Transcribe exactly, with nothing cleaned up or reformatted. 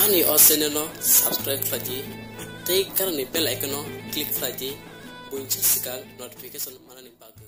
Ani o channel no subscribe khlai di tei karani bell icon no click khlai di buini swkang notification manani bagwi.